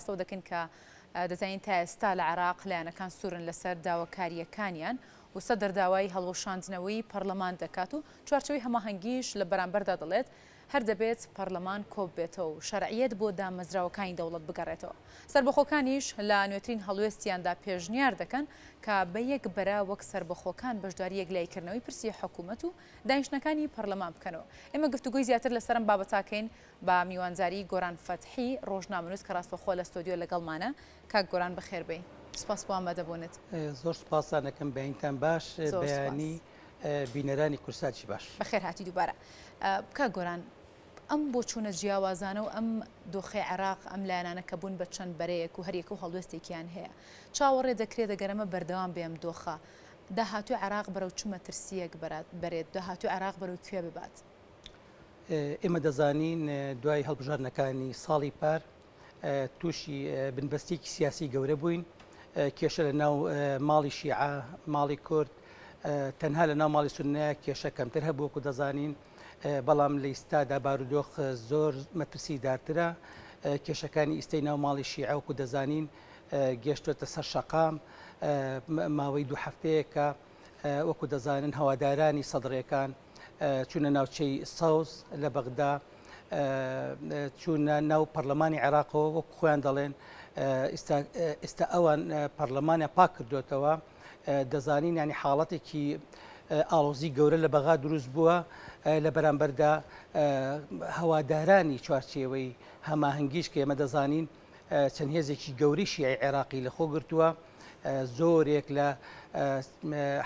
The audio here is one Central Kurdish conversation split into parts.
لەوە دەکەین کە دەزانین تا ئێستا لە عێراق لایەنەکان سوورن لەسەر داواکارییەکانیان و سەدر داوای هەڵوەشاندنەوەی پەڕلەمان دەکات و چوارچێوەی هەماهەنگیش لە بەرامبەردا دەڵێت هەر دەبێت پەڕلەمان کۆببێتەوە و شەرعیەت بۆ دامەزراوەکانی دەوڵەت بگەڕێتەوە. سەربەخۆکانیش لە نوێترین هەڵوێستیاندا پێشنیار دەکەن کە بە یەک بەرە وەک سەربەخۆکان بەشداری یەکلاییکردنەوەی پرسی حکومەت و دانیشتنەکانی پەڕلەمان بکەنەوە. ئێمە گفتوگۆی زیاتر لەسەر ئەم بابەتاکەین بە میوانداری گۆران فەتحی ڕۆژنامەنووس کە ڕاستەوخۆ لە ستۆدیۆ لەگەڵمانە. کاک گۆران بەخێربێی. سوپاس بۆ ئامادەبوونت. زۆر سوپاستان ئەکەم بەینتان باش. زۆر سوپاس. بەیانی بینەرانی کوردساتیش باش. بەخێر هاتی دووبارە. کاک گۆران ئەم بۆچوونە جیاوازانە و ئەم دۆخەی عێراق ئەم لایەنانە کە بوون بە چەند بەرەیەک و هەریەکە و هەڵوێستێکیان هەیە چاوەڕێ دەکرێت ئەگەر ئەمە بەردەوام بێ ئەم دۆخە داهاتووی عێراق بەرەو چ مەترسییەک بەرێت داهاتووی عێراق بەرەو کوێ ببات؟ ئێمە دەزانین دوای هەڵبژاردنەکانی ساڵی پار تووشی بنبەستێکی سیاسی گەورە بووین، کێشە لە ناو ماڵی شیعە، ماڵی کورد، تەنها لە ناو ماڵی سوننە کێشە کەمتر هەبوو وەکو دەزانین، بەڵام لە ئیستادا بارودۆخ زۆر مەترسیدارترە، کێشەکانی ئیستەی ناو ماڵی شیعە وەکو دەزانین گەشتوەتە سەر شەقام، ماوەی دوو هەفتەیەکە وەکو دەزانن هەوادارانی سەدرەکان چوونە ناوچەی سەوز لە بەغدا، چوونە ناو پەرلەمانی عێراقەوە وەک خۆیان دەڵێن ئێستا ئەوان پەرلەمانیان پاک کردوێتەوە دەزانین ینی حاڵەتێکی ئاڵۆزی گەورە لە بەغا دروست بووە لە بەرامبەردا هەوادارانی چوارچێوەی هەماهەنگیش کە ئێمە دەزانین چەند هێزێکی گەورەی شیعی عێراقی لەخۆ گرتووە، زۆرێک لە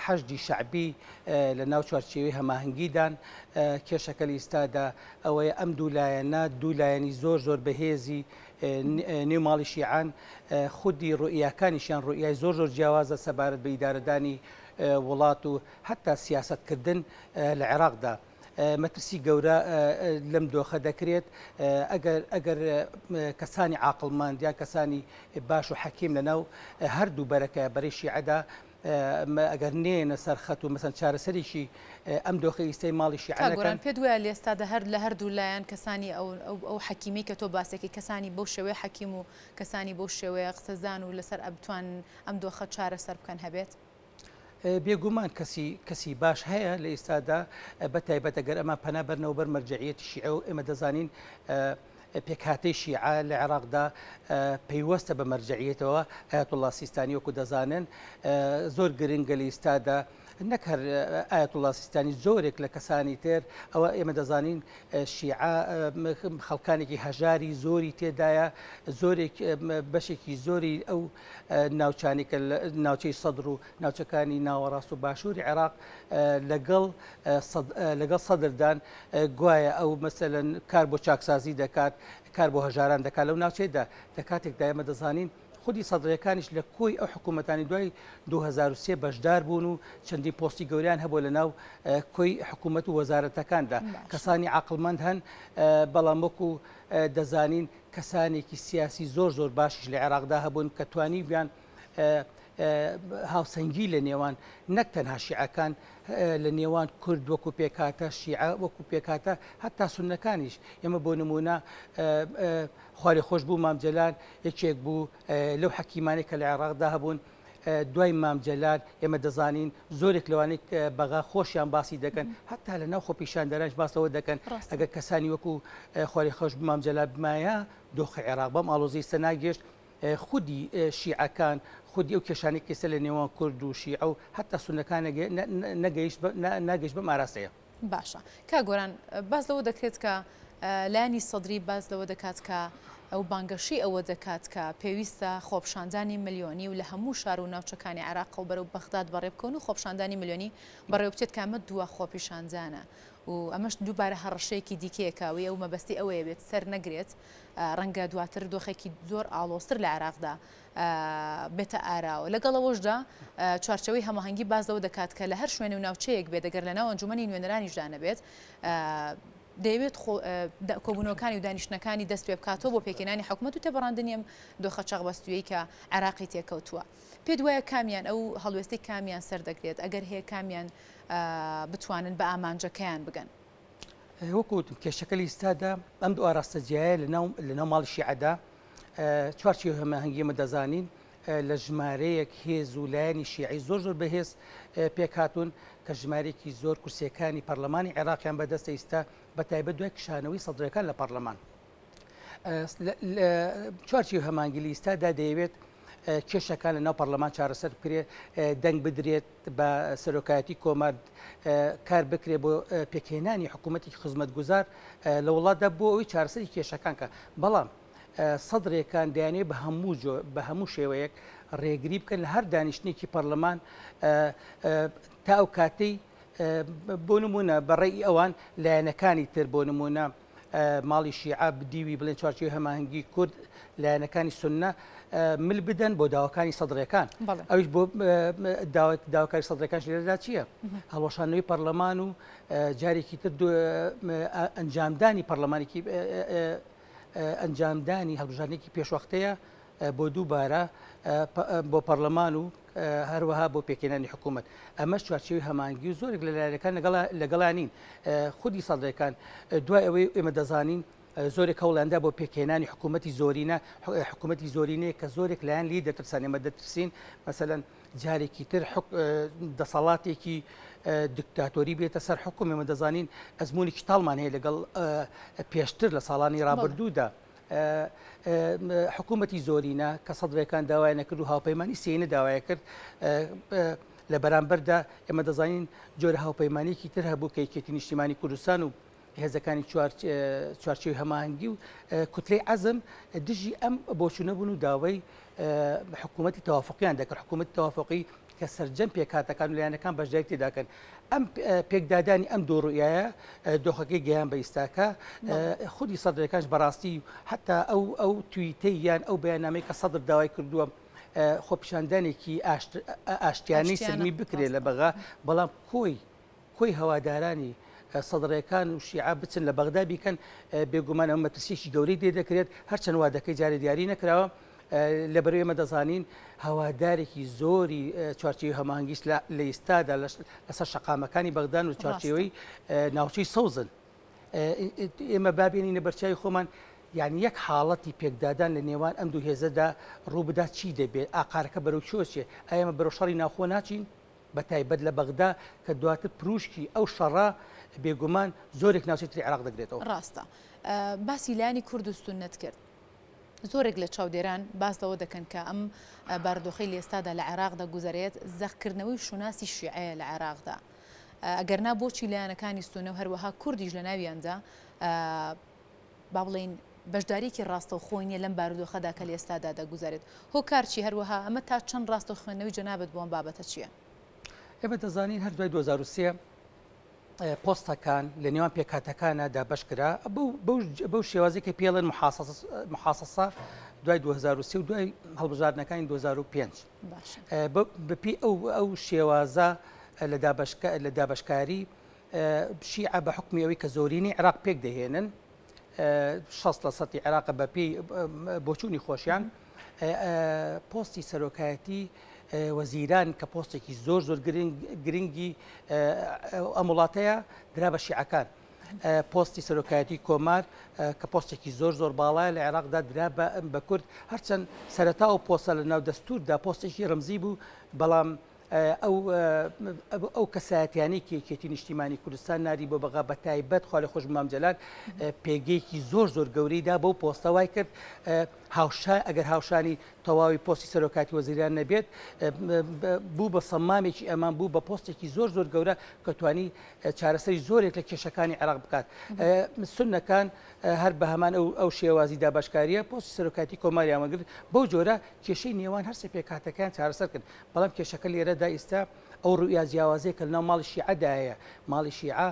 حەشدی شەعبی لە ناو چوارچێوەی هەماهەنگیدان. کێشەکە لە ئیستادا ئەوەیە ئەم دوو لایەنە دوو لایەنی زۆر زۆر بەهێزی نێو ماڵی شیعان، خودی ڕوئیاکانیشیان ڕوئیای زۆر زۆر جیاوازە سەبارەت بە ئیدارەدانی وڵات و حەتا سیاسەتکردن لە عێراقدا. مەترسی گەورە لەم دۆخە دەکرێت ئەگەر ئەگەر کەسانی عاقڵمەند یان کەسانی باش و حەکیم لەناو هەردوو بەرەکە بەرەی شیعەدا ئەگەر نێنە سەر خەت و مەسەن چارەسەرێکی ئەم دۆخی ئیستەی ماڵی شیعە کاک گۆران پێت وایە لە ئێستادا هەر لە هەردوو لایەن کەسانی ئەو ئەو حەکیمەی کە تۆ باسێکی کەسانی بەو شێوەیە حەکیم و کەسانی بەو شێوەیە قسەزان و لەسەر بتوانن ئەم دۆخە چارەسەر بکەن هەبێت؟ بێگومان کەسی کەسی باش هەیە لە ئێستادا بە تایبەت ئەگەر ئەمان پەنا بەرنەوە بەر مەرجەعیەتی شیعە و ئێمە دەزانین پێکهاتەی شیعە لە عێراقدا پەیوەستە بە مەرجەعیەتەوە ئایەتوڵڵا سیستانی وەکو دەزانن زۆر گرنگە لە ئێستادا نەک هەر ئایەتوڵڵا سیستانی زۆرێک لە کەسانی تر ئەوە ئێمە دەزانین شیعە خەڵکانێکی هەژاری زۆری تێدایە زۆرێک بەشێکی زۆری ئەو ناوچانەی کە ناوچەی سەدر و ناوچەکانی ناوەڕاست و باشووری عێراق لەگەڵ لەگەڵ سەدردان گوایە ئەو مەسەلەن کار بۆ چاکسازی دەکات کار بۆ هەژاران دەکات لەو ناوچەیەدا لە کاتێکدا ئێمە دەزانین خودی سەدرەکانیش لە کۆی ئەو حکوومەتانی دوای 2003 بەشدار بوون و چەندین پۆستی گەوریان هەبوو لە ناو کۆی حکوومەت و وەزارەتەکاندا کەسانی عقلمەند هەن بەڵام وەکو دەزانین کەسانێکی سیاسی زۆر زۆر باشیش لە عێراقدا هەبوون کە توانیویان هاوسەنگی لە نێوان نەک تەنها شیعەکان لە نێوان کورد وەکو پێکهاتە شیعە وەکو پێکهاتە هەتا سوننەکانیش ئێمە بۆ نمونە خوارێ خۆش بوو مام جەلال یەکێک بوو لەو حەکیمانەی کە لە عێراقدا هەبوون دوای مام جەلال ئێمە دەزانین زۆرێک لەوانەی بەغا خۆشیان باسی دەکەن هەتا لە ناو خۆپیشاندەرانش باس لەوە دەکەن ئەگەر کەسانی وەکو خواری خۆش مام جەلال بمایە دۆخی عێراق بەم ئاڵۆزی ئێستا ناگەشت خودی شیعەکان خودی ئەو کێشانەی کە ئێستا لە نێوان کورد و شیعە و هەتا سوننەکان نەگەیشت ناگەیشت بەم ئاراستەیە. باشە کاک گۆران باس لەوە دەکرێت کە لایەنی سەدری باس لەوە دەکات کە ئەو بانگەشەی ئەوە دەکات کە پێویستە خۆپشاندانی ملیۆنی و لە هەموو شار و ناوچەکانی عێراقەوە بەرەو بەغداد بەڕێ بکەون و خۆپشاندانی ملیۆنی بەڕێوە بچێت کە ئەمە دوا خۆپیشاندانە و ئەمەش دووبارە هەڕەشەیەکی دیکەیە کە ئەوەی ئەو مەبەستی ئەوەیە بێت سەر نەگرێت ڕەنگە دواتر دۆخێکی زۆر ئاڵۆزتر لە عێراقدا بێتە ئاراوە. لەگەڵ ئەوەشدا چوارچێوەی هەماهەنگی باس لەوە دەکات کە لە هەر شوێن و ناوچەیەک بێت ئەگەر لەناو ئەنجومەنی نوێنەرانیشدا نەبێت دەیەوێت کۆبوونەوەکانی و دانیشتنەکانی دەست پێ بکاتەوە بۆ پێکهێنانی حکومەت و تێپەڕاندنی ئەم دۆخە چەقبەستوویەی کە عێراقی تێکەوتووە. پێت وایە کامیان ئەو هەڵوێستەی کامیان سەردەگرێت ئەگەر هەیە کامیان بتوانن بە ئامانجەکەیان بگەن؟ وەکو وتم کێشەکە لە ئیستادا ئەم دوو ئاراستە جیایە لەناو لەناو ماڵی شیعەدا. چوارچێوەی هەماهەنگی ئێمە دەزانین لە ژمارەیەک هێز و لایەنی شیعی زۆر زۆر بەهێز پێکهاتوون کە ژمارەیەکی زۆر کورسیەکانی پەرلەمانی عێراقیان بەدەستە ئیستا بە تایبەت دوای کشانەوەی سەدرەکان لە پەرلەمان. چوارچێوەی هەماهەنگی لە ئیستادا دەیەوێت کێشەکان لە ناو پەرلەمان چارەسەر بکرێت، دەنگ بدرێت بە سەرۆکایەتی کۆمار، کار بکرێت بۆ پێکهێنانی حکوومەتێکی خزمەتگوزار لە وڵاتدا بۆ ئەوەی چارەسەری کێشەکان کە بەڵام سەدرێکان دەیانەوێت بە هەموو جۆ بە هەموو شێوەیەک ڕێگری بکەن لە هەر دانیشتنێکی پەرلەمان تا ئەو کاتەی بۆ نمونە بەڕێی ئەوان لایەنەکانی تر بۆ نمونە ماڵی شیعە بدیوی بڵێن چوارچێوەی هەماهەنگی کورد لایەنەکانی سوننە مل بدەن بۆ داواکانی سەدرەکان ئەویش بۆ داواکاری سەدرەکانش لێرەدا چییە هەڵوەشانەوەی پەرلەمان و جارێکی تر ئەنجامدانی پەرلەمانێکی ئەنجامدانی هەڵبژاردنێکی پێشوەختەیە بۆ دووبارە بۆ پەرلەمان و هەروەها بۆ پێکهێنانی حکوومەت. ئەمەش چوارچێوەی هەماهەنگی و زۆرێک لە لایەنەکان لەگەڵا نین. خودی سەدرەکان دوای ئەوەی ئێمە دەزانین زۆرێک هەوڵیاندا بۆ پێکهێنانی حکوومەتی زۆرینە، حکوومەتی زۆرینەیە کە زۆرێک لایەن لێی دەترسان. ئێمە دەترسین مەسەلەن جارێکی تر دەسەڵاتێکی دکتاتۆری بێتە سەر حکوم. ئێمە دەزانین ئەزموونێکی تاڵمان هەیە لەگەڵ پێشتر لە ساڵانی ڕابردوودا. حکوومەتی زۆرینە کە سەدرەکان داوایان نەکرد و هاوپەیمانی سێینە داوای کرد لە بەرامبەردا ئێمە دەزانین جۆرە هاوپەیمانێکی تر هەبوو کە یەکێتی نیشتیمانی کوردستان و هێزەکانی چوارچێوی هەماهەنگی و کوتلەی عەزم دژی ئەم بۆچوونە بوون و داوای حکوومەتی تەوافقیان دەکرد حکوومەتی تەوافقی کە سەرجەم پێکهاتەکان و لایەنەکان بەشداری تێداکەن ئەم پێکدادانی ئەم دوو ڕوئیایە دۆخەکەی گەیان بە ئیستاکە خودی سەدرەکانش بەڕاستی حتا ئەو ئەو تویتەی یان ئەو بەیاننامەی کە سەدر داوای کردووە خۆپیشاندانێکی ئاشتیانەی سلمی بکرێت لە بەغا بەڵام کۆی کۆی هەوادارانی سەدرەکان و شیعە بچن لە بەغدا بیکەن بێگومان ئەمە مەترسیەکی گەورەی لێ دەکرێت هەرچەند وادەکەی جارێ دیاری نەکراوە لەبەرئەوەی ئێمە دەزانین هەوادارێکی زۆری چوارچێوەی هەماهەنگیش لە ئیستادا لەسەر شەقامەکانی بەغدان و چوارچێوەی ناوچەی سەوزن. ئێمە با بێنینە بەرچاوی خۆمان یان یەک حاڵەتی پێکدادان لە نێوان ئەم دوو هێزەدا ڕووبدات چی دەبێت؟ ئاقارەکە بەرەو کوێ چێ؟ ئایا ئێمە بەرەو شەڕی ناوخۆ ناچین؟ بە تایبەت لە بەغدا کە دواتر پروشکی ئەو شەڕە بێگومان زۆرێک ناوچەی تری عێراق دەگرێتەوە. ڕاستە. باسی لایەنی کورد و سوننەت کرد. زۆرێک لە چاودێران باس لەوە دەکەن کە ئەم بارودۆخەی لە ئێستادا لە عێراق دەگوزەرێت زەقکردنەوەی شوناسی شیعەیە لە عێراقدا. ئەگەرنا بۆچی لایەنەکانی سوننە و هەروەها کوردیش لە ناویاندا با بڵێین بەشدارییەکی ڕاستەوخۆی نییە لەم بارودۆخەدا کە لە ئێستادا دەگوزەرێت؟ هۆکار چی؟ هەروەها ئەمە تا چەند ڕاستە و خوێندنەوەی جەنابت بۆ ئەم بابەتە چییە؟ ئێمە دەزانین هەر دوای 2003 پۆستەکان لە نێوان پێکهاتەکانە دابەش کرا بەو شێوازی کە پێڵێن محاسەسە دوای 2003 و دوای هەڵبژاردنەکانی 2005 بەپی ئەو ئەو شێوازە لە دابەشکاری شیعە بە حکمی ئەوەی کە زۆرینەی عێراق پێک دەهێنن 60 لە سەتی عێراق بە پێی بۆچوونی خۆشیان پۆستی سەرۆکایەتی وەزیران کە پۆستێکی زۆر زۆر گرنگی ئەم وڵاتەیە درا بە شیعەکان. پۆستی سەرۆکایەتی کۆمار کە پۆستێکی زۆر زۆر باڵایە لە عێراقدا درا بە کورد هەرچەند سەرەتا و پۆستە لە ناو دەستوردا پۆستێکی ڕمزی بوو بەڵام ئەو ئەو کەسایەتیانەی کە یەکێتی نیشتیمانی کوردستان ناری بۆ بەغا بە تایبەت خوالێخۆشبوو مام جەلال پێگەیەکی زۆر زۆر گەورەی دا بەو پۆستە وای کرد هاوشان ئەگەر هاوشانی تەواوی پۆستی سەرۆکاتی وەزیران نەبێت بوو بە سەمامێکی ئەمان بوو بە پۆستێکی زۆر زۆر گەورە کە توانی چارەسەری زۆرێک لە کێشەکانی عێراق بکات سوننەکان هەر بە هەمان ئەو ئەو شێوازی دابەشکاریە پۆستی سەرۆکاتی کۆماریان وەرگرت بەو جۆرە کێشەی نێوان هەرسێ پێکهاتەکەیان چارەسەر کرد بەڵام کێشەکە لێرەدا ئیستا ئەو ڕوئیا جیاوازەیە کە لەناو ماڵی شیعەدا هەیە ماڵی شیعە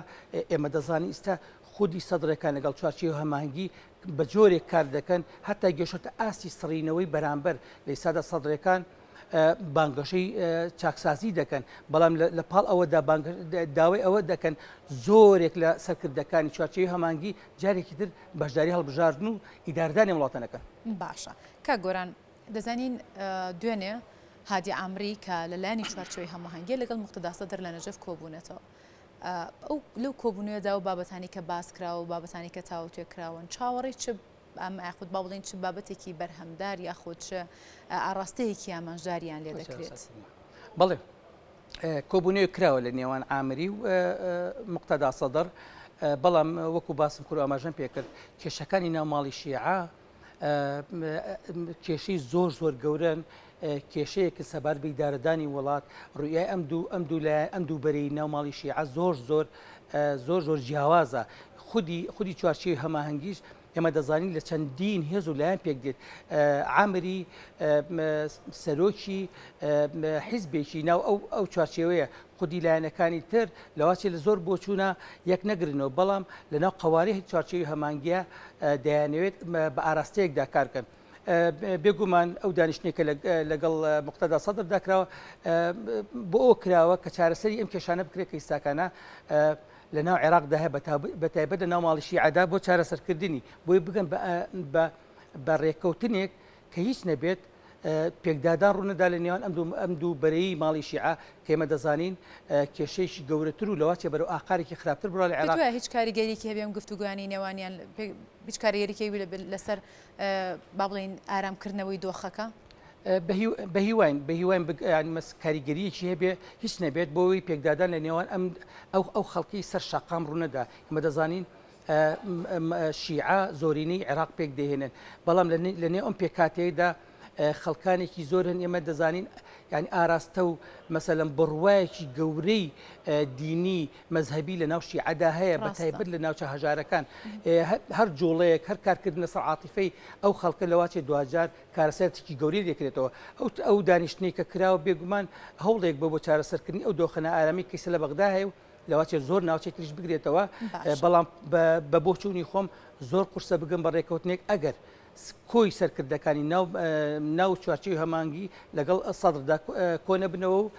ئێمە دەزانین ئیستا خودی سەدرەکان لەگەڵ چوارچێوەی هەماهەنگی بە جۆرێک کار دەکەن هەتا گەشتە ئاستی سڕینەوەی بەرامبەر لە ئیستادا سەدرەکان بانگەشەی چاکسازی دەکەن بەڵام لە پاڵ ئەوەدا داوای ئەوە دەکەن زۆرێک لە سەرکردەکانی چوارچێوەی هەماهەنگی جارێکی تر بەشداری هەڵبژاردن و ئیداردانی وڵاتە نەکەن. باشە کاک گۆران دەزانین دوێنێ هادی عامری کە لە لایەنی چوارچێوەی هەماهەنگیە لەگەڵ موقتەدا سەدر لە نەجەف کۆبوونەتەوە. ئەو لەو کۆبوونەوەدا و بابەتانی کە باس کراوە و بابەتانی کە تاوتوێ کراون چاوەڕێی چ ئەم یاخود با بڵێین چ بابەتێکی بەرهەمدار یاخود چ ئاڕاستەیەکی ئامانجداریان لێ دەکرێت؟ بەڵێ کۆبوونەوەی کراوە لە نێوان عامری و مقتەدا سەدر بەڵام وەکو باسم کرد ئاماژەم پێکرد کێشەکانی ناو ماڵی شیعە کێشەی زۆر زۆر گەورەن کێشەیەکە سەبارەت بە ئیدارەدانی وڵات ڕوئیای ئەم دوو ئەم دوو لایەن ئەم دوو بەرەی ناو ماڵی شیعە زۆر زۆر زۆر زۆر جیاوازە خودی خودی چوارچێوی هەماهەنگیش ئێمە دەزانین لە چەندین هێز و لایەن پێک دێت عامری سەرۆکی حیزبێکی ناو ئەو ئەو چوارچێوەیە خودی لایەنەکانی تر لەواچێ لە زۆر بۆچوونە یەک نەگرنەوە بەڵام لەناو قەوارەی چوارچێوی هەمانگیە دەیانەوێت بە ئاراستەیەکدا کارکەن. بێگومان ئەو دانیشتنەی کە لەگەڵ موقتەدا سەدردا کراوە بۆ ئەوە کراوە کە چارەسەری ئەم کێشانە بکرێت کە ئیستاکانە لە ناو عێراقدا هەیە بە تایبەت لە ناو ماڵی شیعەدا بۆ چارەسەرکردنی بۆی بگەن بە ڕێککەوتنێک کە هیچ نەبێت پێکدادان ڕوونەدا لە نێوان ئەم دوو ئەم دوو بەرەی ماڵی شیعە کە ئێمە دەزانین کێشەیەکی گەورەتر و لەواچێ بەرەو ئاقارێکی خراپتر بڕا لە عێراق. پێت وایە هیچ کاریگەریەکی هەبێ ئەم گفتوگۆیانەی نێوانیان هیچ کاریگەریەکی هەبێ لەسەر با بڵێین ئارامکردنەوەی دۆخەکە؟ بەهیواین بەهیواین مەس کاریگەریەکی هەبێ هیچ نەبێت بۆ ئەوەی پێکدادان لە نێوان ئەم ئەو ئەو خەڵکی سەر شەقام ڕوونەدا ئێمە دەزانین شیعە زۆرینەی عێراق پێک دەهێنن بەڵام لە نێو ئەم پێکهاتەیەدا خەڵکانێکی زۆر هەن ئێمە دەزانین یعنی ئاراستە و مەسەلەن بڕوایەکی گەورەی دینی مەزهەبی لە ناو شیعەدا هەیە بە تایبەت لە ناوچە هەژارەکان هەر جوڵەیەک هەر کارکردن لەسەر عاتیفەی ئەو خەڵکە لەواچێ دواجار کارەساتێکی گەورەی لێکرێتەوە ئەو ئەو دانیشتنەی کە کراوە بێگومان هەوڵێک بۆ بۆ چارەسەرکردنی ئەو دۆخە نائارامی کەیسە لە بەغدا هەیە و لەواچێ زۆر ناوچەی تریش بگرێتەوە بەڵام بە بۆچوونی خۆم زۆر قورسە بگەم بە ڕێککەوتنێک ئەگەر کۆی سەرکردەکانی ناو ناو چوارچێوی هەمانگی لەگەڵ سەدردا کۆنەبنەوە و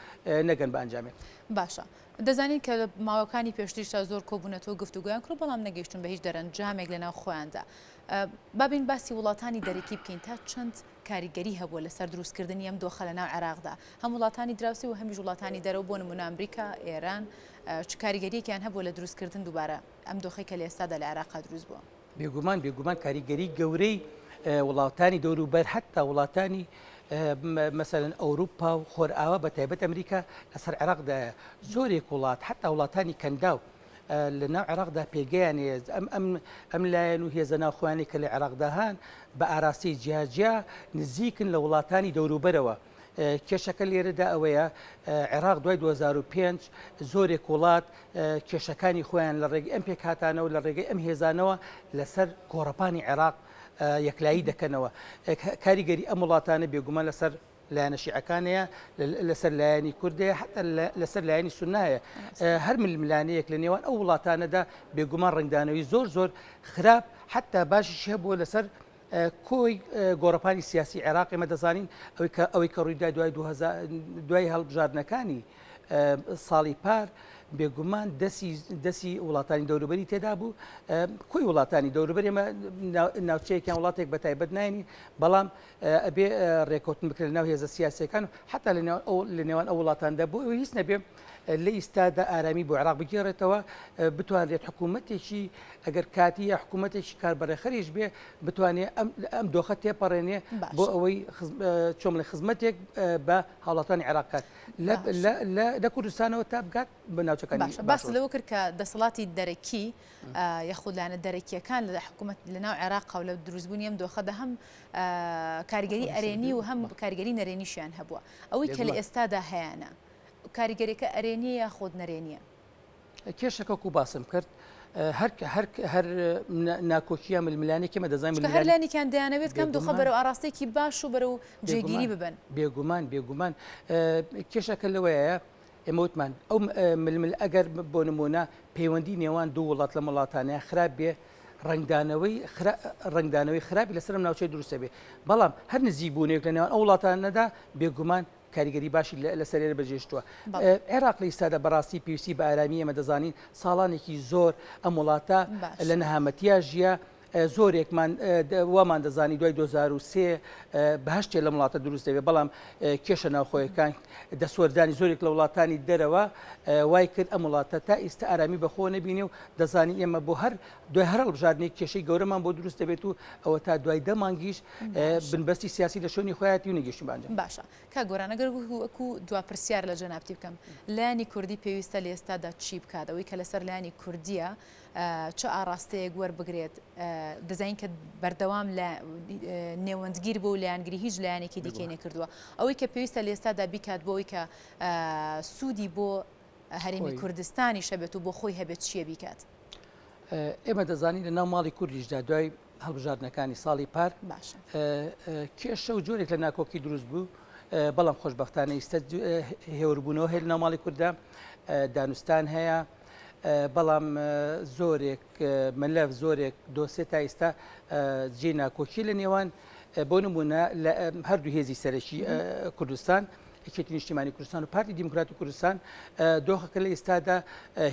نەگەن بە ئەنجامێک. باشە دەزانین کە لە ماوەکانی پێشتریشدا زۆر کۆبوونەتەوە و گفتوگۆیان کرد بەڵام نەگەیشتوون بە هیچ دەرەنجامێک لەناو خۆیاندا. با بێین باسی وڵاتانی دەرەکی بکەین تا چەند کاریگەری هەبووە لەسەر دروستکردنی ئەم دۆخە لەناو عێراقدا هەم وڵاتانی دراوسێ و هەمیش وڵاتانی دەرەوە بۆ نموونە ئەمریکا، ئێران چ کاریگەرییەکیان هەبووە لە دروستکردن دووبارە ئەم دۆخەی کە لە ئێستادا لە عێراقا دروست بووە؟ بێگومان بێگومان کاریگەری گەورەی وڵاتانی دەوروبەر حتا وڵاتانی مەسەلەن ئەوروپا و خۆرئاوا بە تایبەت ئەمریکا لەسەر عێراقدایە زۆرێک وڵات حتا وڵاتانی کەنداو لە ناو عێراقدا پێگەیان هەیە ئەم ئەم ئەم لایەن و هێزە ناوخۆیانی کە لە عێراقدا هەن بە ئاراستەی جیاجیا نزیکن لە وڵاتانی دەوروبەرەوە کێشەکە لێرەدا ئەوەیە عێراق دوای 2005 زۆرێک وڵات کێشەکانی خۆیان لە ڕێگەی ئەم پێکهاتانەوە لە ڕێگەی ئەم هێزانەوە لەسەر گۆڕەپانی عێراق یەکلایی دەکەنەوە کاریگەری ئەم وڵاتانە بێگومان لەسەر لایەنە شیعەکانەیە لەسەر لایەنی کوردەیە حتا لەسەر لایەنی سوننایە هەر ململانەیەک لە نێوان ئەو وڵاتانەدا بێگومان ڕنگدانەوەی زۆر زۆر خراپ حتا باشیش هەبووە لەسەر کۆی گۆڕەپانی سیاسی عێراق ئێمە دەزانین ئەوەی کە ئەوەی کە ڕوویدا دوای دوای هەڵبژاردنەکانی ساڵی پار بێگومان دەسی دەسی وڵاتانی دەوروبەری تێدا بوو کۆی وڵاتانی دەوروبەر ئێمە ناوچەیەکیان وڵاتێک بە تایبەت ناینی بەڵام ئەبێ ڕێکەوتن بکرێت لەناو هێزە سیاسیەکان و حتا لە نێوان ئەو وڵاتاندا بۆ ئەوەی هیچ نەبێ لە ئیستادا ئارامی بۆ عێراق بگێڕێتەوە بتوانرێت حکوومەتێکی ئەگەر کاتی یا حکوومەتێکی کاربەڕێخەریش بێ بتوانێت ئەم دۆخە تێپەڕێنێ بۆ ئەوەی چۆمڵی خزمەتێک بە هاوڵاتانی عێراق کات لە کوردستانەوە تا بگات بە ناوچەکانی باشە باس لەوە کرد کە دەسەڵاتی دەرەکی یاخود لایەنە دەرەکییەکان لە حکوومەت لە ناو عێراق و لە دروستبوونی ئەم دۆخەدا هەم کاریگەری ئەرێنی و هەم کاریگەری نەرێنیشیان هەبووە ئەوەی کە لە ئێستادا هەیانە کاریگەریەکە ئەرێنیە یاخود نەرێنیە؟ کێشەکە وەکو باسم کرد هەر هەر هەر ناکۆکیە ململانێکی مە دەزانین چونکە هەر لایەنێکیان دەیانەوێت کەم دۆخە بەرەو ئاراستەیەکی باش و بەرەو جێگیری ببەن. بێگومان بێگومان کێشەکە لەوەیە ئێمە وتمان ئەو ململ ئەگەر بۆ نمونە پەیوەندی نێوان دوو وڵات لەم وڵاتانەیە خراپ بێ ڕەنگدانەوەی ڕەنگدانەوەی خراپی لەسەر ئەم ناوچەی دروستە بێ بەڵام هەر نزیک بوونێک لە نێوان ئەو وڵاتانەدا بێگومان کاریگەری باشی لەسەر ئێرە بەجێشتووە عێراق لە ئیستادا بەڕاستی پێویستی بە ئارامی ئێمە دەزانین ساڵانێکی زۆر ئەم وڵاتە لە نەهامەتیا ژیە. زۆرێکمان وامان دەزانی دوای 2003 بەهشتێ لەم وڵاتە دروست دەبێت، بەڵام کێشە ناوخۆیەکان دەستوەردانی زۆرێک لە وڵاتانی دەرەوە وای کرد ئەم وڵاتە تا ئیستا ئارامی بەخۆوە نەبینێ و دەزانی ئێمە بۆ هەر دوای هەر هەڵبژاردنێک کێشەی گەورەمان بۆ دروست دەبێت و ئەوە تا دوای دە مانگیش بنبەستی سیاسی لە شوێنی خۆیەتی و نەگەیشتین بە ئەنجام. باشە کاک گۆران ئەگەر وەکو دوا پرسیار لە جەنابتی بکەم لایەنی کوردی پێویستە لە ئێستادا چی بکات ئەوەی کە لەسەر لایەنی کوردیە چ ئاڕاستەیەک وەربگرێت دەزانین کە بەردەوام لە نێوەندگیر بۆ و لایەنگری هیچ لایەنێکی دیکەی نەکردووە ئەوەی کە پێویستە لە ئێستادا بیکات بۆ ئەوەی کە سوودی بۆ هەرێمی کوردستانیش هەبێت و بۆ خۆی هەبێت چییە بیکات؟ ئێمە دەزانین لە ناو ماڵی کوردیشدا دوای هەڵبژاردنەکانی ساڵی پار کێشە و جۆرێک لە ناکۆکی دروست بوو بەڵام خۆشببختانە ئیستا هێوربوونەوە هەیە لە ناو ماڵی کووردا دانوستان هەیە بەڵام زۆرێک مەلەف زۆرێک دۆسێ تا ئیستا جێ ناکۆکی لە نێوان بۆ نمونە لە هەردوو هێزی سەرەکی کوردستان یەکێتی نیشتیمانی کوردستان و پارتی دیموکراتی کوردستان دۆخەکە لە ئێستادا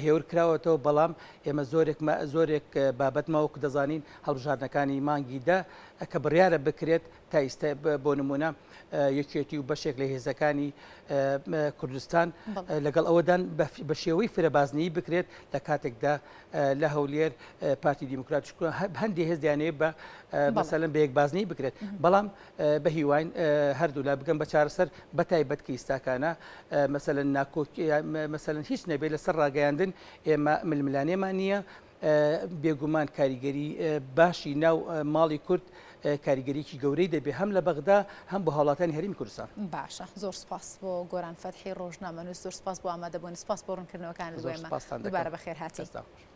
هێور کراوەتەوە بەڵام ئێمە زۆرێک زۆرێک بابەت ماوەکو دەزانین هەڵبژاردنەکانی مانگی دە کە بڕیارە بکرێت تا ئیستا بۆ نمونە یەکێتی و بەشێک لە هێزەکانی کوردستان لەگەڵ ئەوەدان بە شێوەی فرەبازنەیی بکرێت لە کاتێکدا لە هەولێر پارتی دیموکرات هەندێک هێز دەیانەوێت بە مەسەلەن بە یەک بازنەی بکرێت بەڵام بە هیواین هەردوولا بگەن بە چارەسەر بە تایبەت کە ئیستاکانە مەسەلەن ناکۆکی مەسەلەن هیچ نەبێت لەسەر ڕاگەیاندن ئێمە ململانێمان نییە بێگومان کاریگەری باشی ناو ماڵی کورد کاریگەریی گەورەی دەبێت هەم لە بەغدا هەم بۆ هاوڵاتیانی هەرێمی کوردستان. باشە زۆر سوپاس بۆ گۆران فەتحی ڕۆژنامەنووس زۆر سوپاس بۆ ئامادەبوونت سوپاس بۆ ڕوونکردنەوەکانت بۆ زۆر ئێمە سوپاستان دەکەم. دووبارە بەخێرهاتی. دەستتان خۆش.